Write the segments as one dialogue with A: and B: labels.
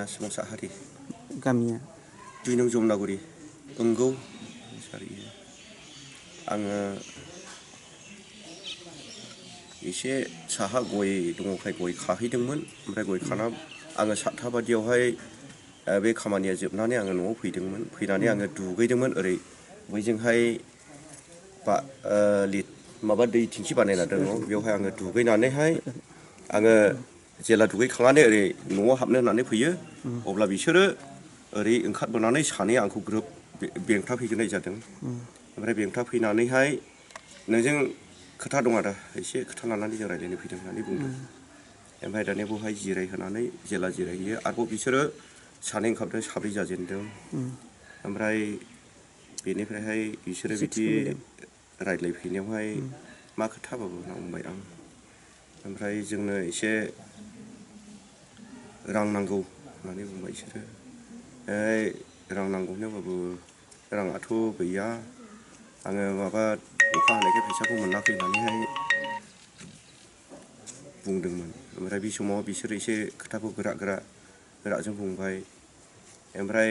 A: मुसाहारि
B: गामिया
A: 2 नं जमनागुरि अंगौ आङो एसे साहा गय दङखाय गय खाहैदोंमोन ओमफ्राय गय खाना आङो 7टा बादियावहाय बे खामानिया जोबनानै आङो न'आव फैदोंमोन फैनानै आङो दुगैदोंमोन ओरै बैजोंहाय माबा दै थिंखि बानायना दङ बेवहाय आङो दुगैनानैहाय आङो जेला दुगैखांनानै ओरै न'आव हाबनो होननानै फैयो अब्ला बिसोरो ओरै ओंखारबोनानै सानैया आंखौ ग्रोब बेंथाफैग्रोनाय जादों ओमफ्राय बेंथाफैनानैहाय नोंजों खोथा दं आदा एसे खोथा लानानै जों रायज्लायनो फैदों होननानै बुंदों ओमफ्राय दानिया बेवहाय जिरायहोनानै जेला जिरायहैयो आरोबाव बिसोरो सानै ओंखारदों साब्रै जाजेनदों ओमफ्राय बेनिफ्रायहाय बिसोरो बिदि रायज्लायफैनायावहाय मा खोथा बाबु होनना बुंबाय आं ओमफ्राय जोंनो एसे रां नांगौ होननानै बुंबाय बिसोरो रां नांगौ होनोबाबो राङाथ' गैया आङो माबा अखा हानायखाय फैसाखौ मोनाखै होननानैहाय बुंदोंमोन ओमफ्राय बे समाव बिसोरो एसे खोथाखौ गोराजों बुंबाय ओमफ्राय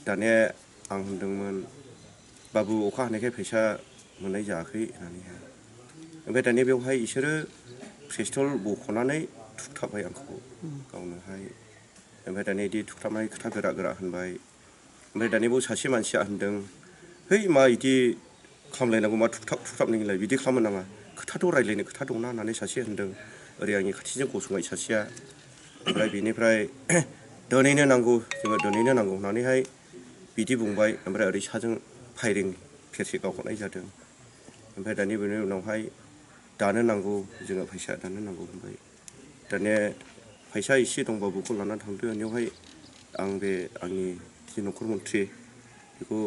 A: दानिया आं होनदोंमोन बाबु अखा हानायखाय फैसा मोननाय जायाखै होननानैहाय ओमफ्राय दानिया बेवहाय बिसोरो पिस्तल बख'नानै थुगथाबबाय आंखौ गावनोहाय ओमफ्राय दानिया बिदि थुगथाबनाय खोथा गोरा होनबाय ओमफ्राय दानिया बेयाव सासे मानसिया होनदों है मा बिदि खालामलायनांगौ मा थुगथाब नोंलाय बिदि खालामनो नाङा खोथाथ' रायज्लायनो खोथा दंना होननानै सासे होनदों ओरै आंनि खाथिजों गसंनाय सासेया ओमफ्राय बेनिफ्राय दोनैनो नांगौ जोङो दोनैनो नांगौ होननानैहाय बिदि बुंबाय ओमफ्राय ओरै साजों फायरिं खेबसे गावहरनाय जादों ओमफ्राय दानि बेनि उनावहाय दानो नांगौ जोङो फैसा दानो नांगौ होनबाय दानिया फैसा एसे दंबा बेखौ लानानै थांदो बेयावहाय आं बे आंनि जि न'खर मन्थ्रि बेखौ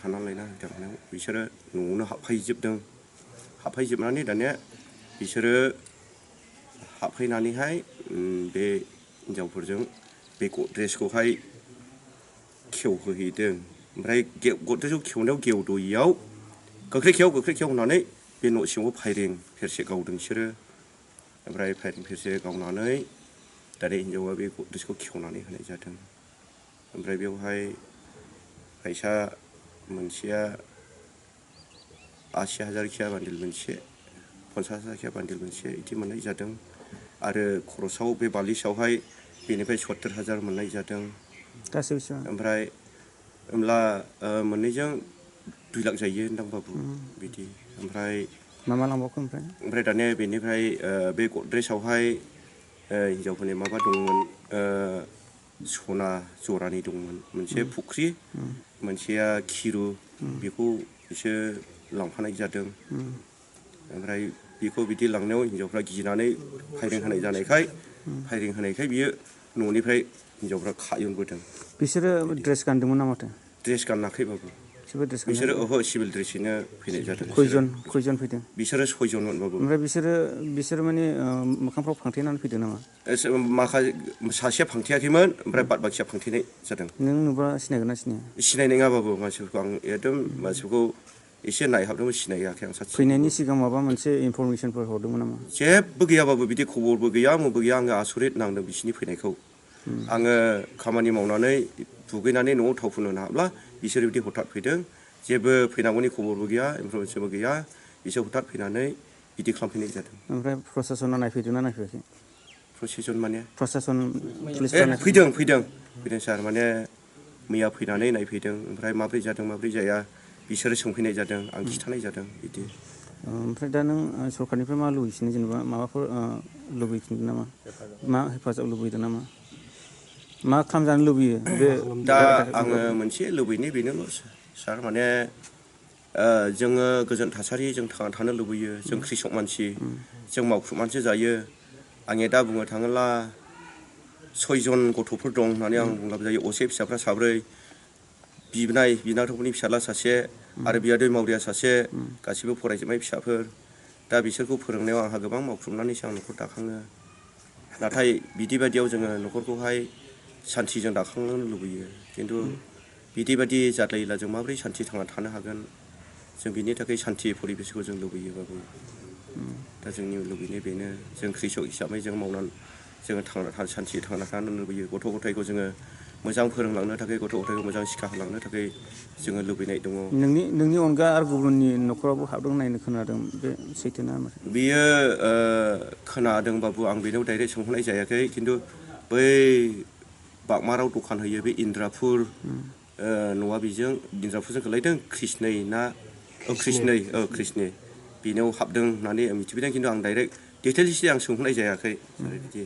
A: हाना लायना होदों बिसोरो न'आवनो हाबफैजोबनानै दानिया बिसोरो हाबफैनानैहाय बे हिनजावफोरजों बे गद्रेजखौहाय खेवहोहैदों ओमफ्राय गद्रेजखौ खेवनायाव गेवद'यैयाव गोख्रै खेव होननानै बे न' सिङाव फायरिं फेरसे गावदों बिसोरो ओमफ्राय फायरिं फेरसे गावनानै दानिया हिनजावा बे गद्रेजखौ खेवनानै होनाय जादों ओमफ्राय बेवहाय फैसा मोनसेया 80,000 खिया बान्दिल मोनसे 50,000 खिया बान्दिल मोनसे बिदि मोननाय जादों आरो खरसाव बे बालिसावहाय बेनिफ्राय 70,000 मोननाय जादों ओमफ्राय होमब्ला मोननैजों 2 लाख जायो होनदां बाबु बिदि ओमफ्राय
B: मा लांबावखो ओमफ्राय
A: दानिया बेनिफ्राय बे गद्रेजआवहाय हिनजावफोरनि माबा दंमोन सना जरानि दंमोन मोनसे फुख्रि मोनसेया खिरु बेखौ बिसोर लांफानाय जादों ओमफ्राय बेखौ बिदि लांनायाव हिनजावफ्रा गिनानै फायरिं होनायखाय बियो न'निफ्राय हिनजावफ्रा खायनबोदों
B: बिसोरो ड्रेस गानदोंमोन ना माथो
A: ड्रेस गानाखै बाबु बिसोरो सिभिल ड्रेसैनो फैनाय जादों
B: खयजन फैदों
A: बिसोरो 6 जनमोन बाबु
B: ओमफ्राय बिसोरो माने मोखांफ्राव फांथेनानै फैदों नामा
A: माखासे सासेया फांथेयाखैमोन ओमफ्राय बाद बाखिया फांथेनाय जादों
B: नों नुबा सिनायगोन ना सिनाया
A: सिनाय नङा बाबु मानसिफोरखौ आं एकदम मानसिफोरखौ एसे नायहाबदोंमोन सिनायाखै आं सासे
B: फैनायनि सिगां माबा मोनसे इनफरमेसनफोर हरदोंमोन नामा
A: जेबो गैया बाबु बिदि खबरबो गैया मबो गैया आङो आसरित नांदों बिसिनि फैनायखौ आङो खामानि मावनानै दुगैनानै न'आव थाव फुननो हाब्ला बिसोर बिदि हथात फैदों जेबो फैनांगौनि खबरबो गैया इनफरमेसनबो गैया बिसोर हथात फैनानै बिदि खालामफैनाय जादों
B: ओमफ्राय प्रसासना नायफैदोंना नायफैयाखै
A: प्रसेसन माने
B: प्रसासन
A: फैदों सार माने मैया फैनानै नायफैदों ओमफ्राय माब्रै जादों माब्रै जाया बिसोरो सोंफैनाय जादों आं खिन्थानाय जादों बिदि
B: ओमफ्राय दा नों सरकारनिफ्राय मा लुबैफिनो जेनेबा माबाफोर लुबैफिनदों नामा मा हेफाजाब लुबैदों नामा मा खालामजानो लुबैयो बे
A: दा आङो मोनसे लुबैनाय बेनोल' सार माने जोङो गोजोन थासारि जों थांना थानो लुबैयो जों कृषक मानसि जों मावख्रुबनानैसो जायो आङो दा बुंनो थाङोब्ला 6 जन गथ'फोर दं होननानै आं बुंलाबो जायो असे फिसाफ्रा 3 बिनानावफोरनि फिसाला सासे आरो बियादै मावरिया सासे गासिबो फरायजोबनाय फिसाफोर दा बिसोरखौ फोरोंनायाव आंहा गोबां मावख्रुबनानैसो आं न'खर दाखाङो नाथाय बिदि बादियाव जोङो न'खरखौहाय सान्थिजों दाखांनो लुबैयो खिन्थु बिदि जाद्लायोब्ला जों माबोरै सान्थि थांना थानो हागोन जों बिनि थाखाय सान्थि परिबेसखौ जों लुबैयो बाबु दा जोंनि लुबैनाय बेनो जों कृषक हिसाबै जों मावनानै जोङो सानसे थांना थानो लुबैयो गथ' गथायखौ जोङो मोजां फोरोंलांनो थाखाय गथ' गथायखौ मोजां सिक्षा होलांनो थाखाय जोङो लुबैनाय दङ।
B: नोंनि अनगा आरो गुबुननि न'खरावबो हाबदों होननाय खोनादों बे सैथोना माथो?
A: बियो खोनादोंबाबो आं बेनाव डाइरेक्ट सोंहरनाय जायाखै खिन्थु बै बागमाराव दखान होयो बे इन्द्रापुर न'आ बेजों इन्द्रापुरजों गोलैदों कृष्णै बेनाव हाबदों होननानै मिथिबोदों खिन्थु आं डाइरेक्ट डिटेल्सै आं सोंहरनाय जायाखै बिदि।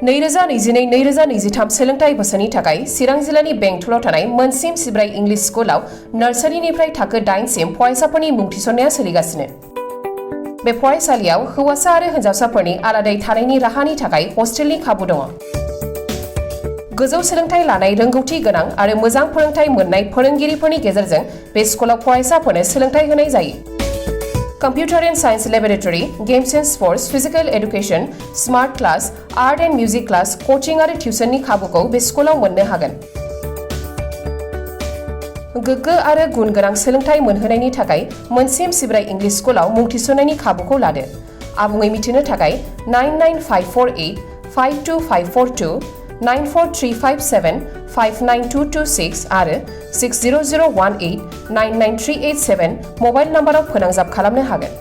C: 2022-2023 सोलोंथाइ बोसोरनि थाखाय चिरां जिल्लानि बेंटलाव थानाय मोनसिम सिब्राय इंलिश स्कुलाव नार्सारिनिफ्राय थाखो 8 सिम फरायसाफोरनि मुं थिसननाया सोलिगासिनो। बे फरायसालियाव हौवासा आरो हिन्जावसाफोरनि आलादायै थानायनि राहानि थाखाय हस्टेलनि खाबु दङ। गोजौ सोलोंथाइ लानाय रोंगौथि गोनां आरो मोजां फोरोंथाइ मोननाय फोरोंगिरिफोरनि गेजेरजों बे स्कुलाव फरायसाफोरनो सोलोंथाइ होनाय जायो। Computer and Science Laboratory, Games and Sports, Physical Education, Smart Class, Art and Music Class, Coaching आरो टिउसननि खाबुखौ बे स्कुलाव मोननो हागोन। गोग्गो आरो गुन गोनां सोलोंथाइ मोनहोनायनि थाखाय मोनसिम सिब्राय इंलिश स्कुलाव मुं थिसननायनि खाबुखौ लादो। आबुङै मिथिनो थाखाय 995485252 94357592226 आरो 60018993887 मबाइल नाम्बाराव फोनांजाब खालामनो हागोन।